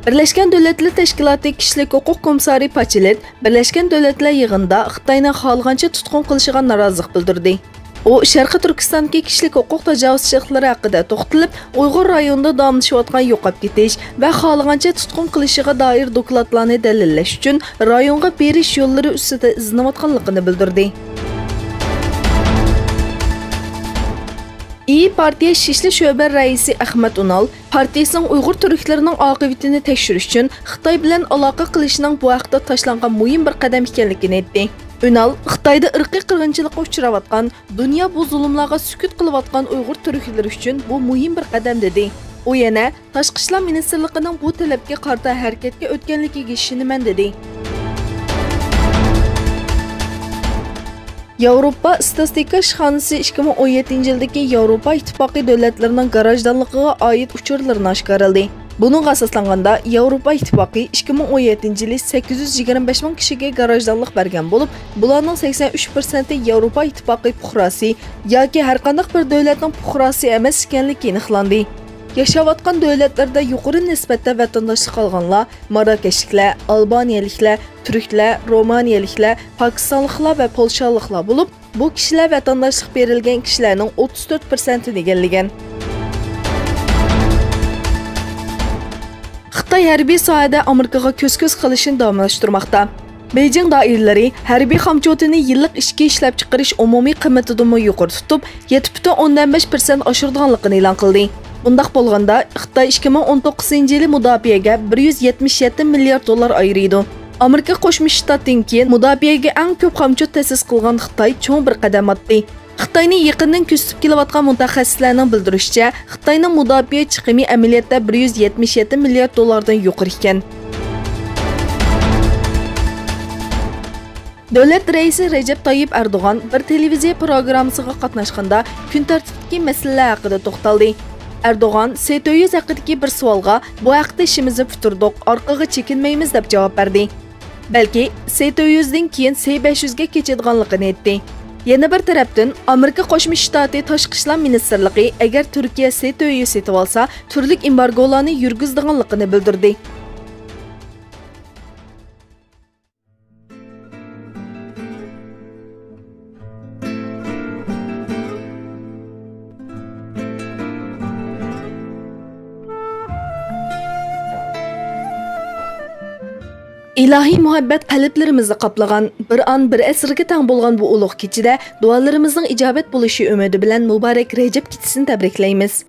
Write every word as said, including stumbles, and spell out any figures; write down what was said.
بىرلەشكەن دۆلەتلەر تەشكىلاتى كىشىلىك ھوقۇق كومىسسارى پاچېلېت بىرلەشكەن دۆلەتلەر يىغىنىدا خىتاينى خالىغانچە تۇتقۇن قىلىشىغا نارازىلىق بىلدۈردى. ئۇ شەرقىي تۈركىستاندىكى كىشىلىك ھوقۇق تاجاۋۇزچىلىقلىرى ھەققىدە توختىلىپ، ئۇيغۇر رايونىدا داۋاملىشىۋاتقان يوقاپ كېتىش ۋە خالىغانچە تۇتقۇن قىلىشىغا دائىر دوكلاتلارنى دەلىللەش ئۈچۈن رايونغا بېرىش يوللىرى ئۈستىدە ئىزدىنىۋاتقانلىقىنى بىلدۈردى. ئىيى پارتىيە شىشلى شۆبە رەئىسى ئەخمەت ئۇنال پارتىيىسىنىڭ ئۇيغۇر تۈركلىرىنىڭ ئاقىۋىتىنى تەكشۈرۈش ئۈچۈن خىتاي بىلەن ئالاقە قىلىشنىڭ بۇ ھەقتە تاشلانغان مۇھىم بىر قەدەم ئىكەنلىكىنى ئېيتتى. ئۇنال خىتايدا ئىرقىي قىرغىنچىلىققا ئۇچراۋاتقان، دۇنيا بۇ زۇلۇملارغا سۈكۈت قىلىۋاتقان ئۇيغۇر تۈركلىرى ئۈچۈن بۇ مۇھىم بىر قەدەم، دېدى. ئۇ يەنە تاشقى ئىشلار مىنىستىرلىقىنىڭ بۇ تەلەپكە قارىتا ھەرىكەتكە ئۆتكەنلىكىگە ئىشىنىمەن، دېدى. ياۋروپا ئىستاتىستىكا ئىشخانىسى ئىككى مىڭ ئون يەتتىنچى يىلدىكى ياۋروپا ئىتتىپاقى دۆلەتلىرىنىڭ گاراژدانلىقىغا ئائىت ئۇچۇرلىرىنى ئاشكارىلىدى. بۇنىڭغا ئاساسلانغاندا، ياۋروپا ئىتتىپاقى ئىككى مىڭ ئون يەتتىنچى يىلى سەككىز يۈز يىگىرمە بەش مىڭ كىشىگە گاراژدانلىق بەرگەن بولۇپ، بۇلارنىڭ سەكسەن ئۈچ پىرسەنتى ياۋروپا ئىتتىپاقى پۇقراسى ياكى ھەرقانداق بىر دۆلەتنىڭ پۇقراسى ئەمەس ئىكەنلىكى ئېنىقلاندى. ياشاۋاتقان دۆلەتلەردە يۇقىرى نىسبەتتە ۋەتەنداشلىق ئالغانلار ماراكەشلىكلەر، ئالبانىيەلىكلەر، تۈركلەر، رومانىيەلىكلەر، پاكىستانلىقلار ۋە پولشالىقلار بولۇپ، بۇ كىشىلەر ۋەتەنداشلىق بېرىلگەن كىشىلەرنىڭ ئوتتۇز تۆت پىرسەنتىنى ئىگىلىگەن. خىتاي ھەربىي ساھەدە ئامېرىكىغا كۆز-كۆز قىلىشنى داۋاملاشتۇرماقتا. بېيجىڭ دائىرىلىرى ھەربىي خامچوتىنى يىللىق ئىچكى ئىشلەپچىقىرىش ئومۇمىي قىممىتىدىنمۇ يۇقىرى تۇتۇپ، يەتتە پۈتۈن ئوندىن بەش پىرسەنت ئاشۇرىدىغانلىقىنى ئېلان قىلدى. بۇنداق بولغاندا، خىتاي ئىككى مىڭ ئون توققۇزىنچى يىلى مۇداپىئەگە بىر يۈز يەتمىش يەتتە مىليارد دوللار ئايرىيدۇ. ئامېرىكا قوشما شتاتتىن كېيىن مۇداپىئەگە ئەڭ كۆپ خامچوت تەسىس قىلغان خىتاي چوڭ بىر قەدەم ئاتتى. خىتاينى يېقىندىن كۆزىتىپ كېلىۋاتقان مۇتەخەسسىسلەرنىڭ بىلدۈرۈشىچە، خىتاينىڭ مۇداپىئە چىقىمى ئەمەلىيەتتە بىر يۈز يەتمىش يەتتە مىليارد دوللاردىن يۇقىرى ئىكەن. دۆلەت رەئىسى رەجەپ تايىپ ئەردوغان بىر تېلېۋىزىيە پروگراممىسىغا قاتناشقاندا، كۈن تەرتىپىدىكى مەسىلىلەر ھەققىدە توختالدى. ئەردوغان سې تۆت يۈز ھەققىدىكى بىر سوئالغا، بۇ ھەقتە ئىشىمىزنى پۈتتۈردۇق، ئارقىغا چېكىنمەيمىز، دەپ جاۋاب بەردى. بەلكى سې تۆت يۈزدىن كېيىن سې بەش يۈزگە كېچىدىغانلىقىنى ئېيتتى. يەنە بىر تەرەپتىن، ئامېرىكا قوشما شتاتى تاشقى ئىشلار مىنىستىرلىقى ئەگەر تۈركىيە سې تۆت يۈز سېتىۋالسا، تۈرلۈك ئېمبارگولارنى يۈرگۈزىدىغانلىقىنى بىلدۈردى. ئىلاھىي مۇھەببەت قەلبلىرىمىزنى قاپلىغان، بىر ئان بىر ئەسىرگە تەڭ بولغان بۇ ئۇلۇغ كېچىدە دۇئالىرىمىزنىڭ ئىجابەت بولۇشى ئۈمىدى بىلەن مۇبارەك رەجەب كېچىسىنى تەبرىكلەيمىز.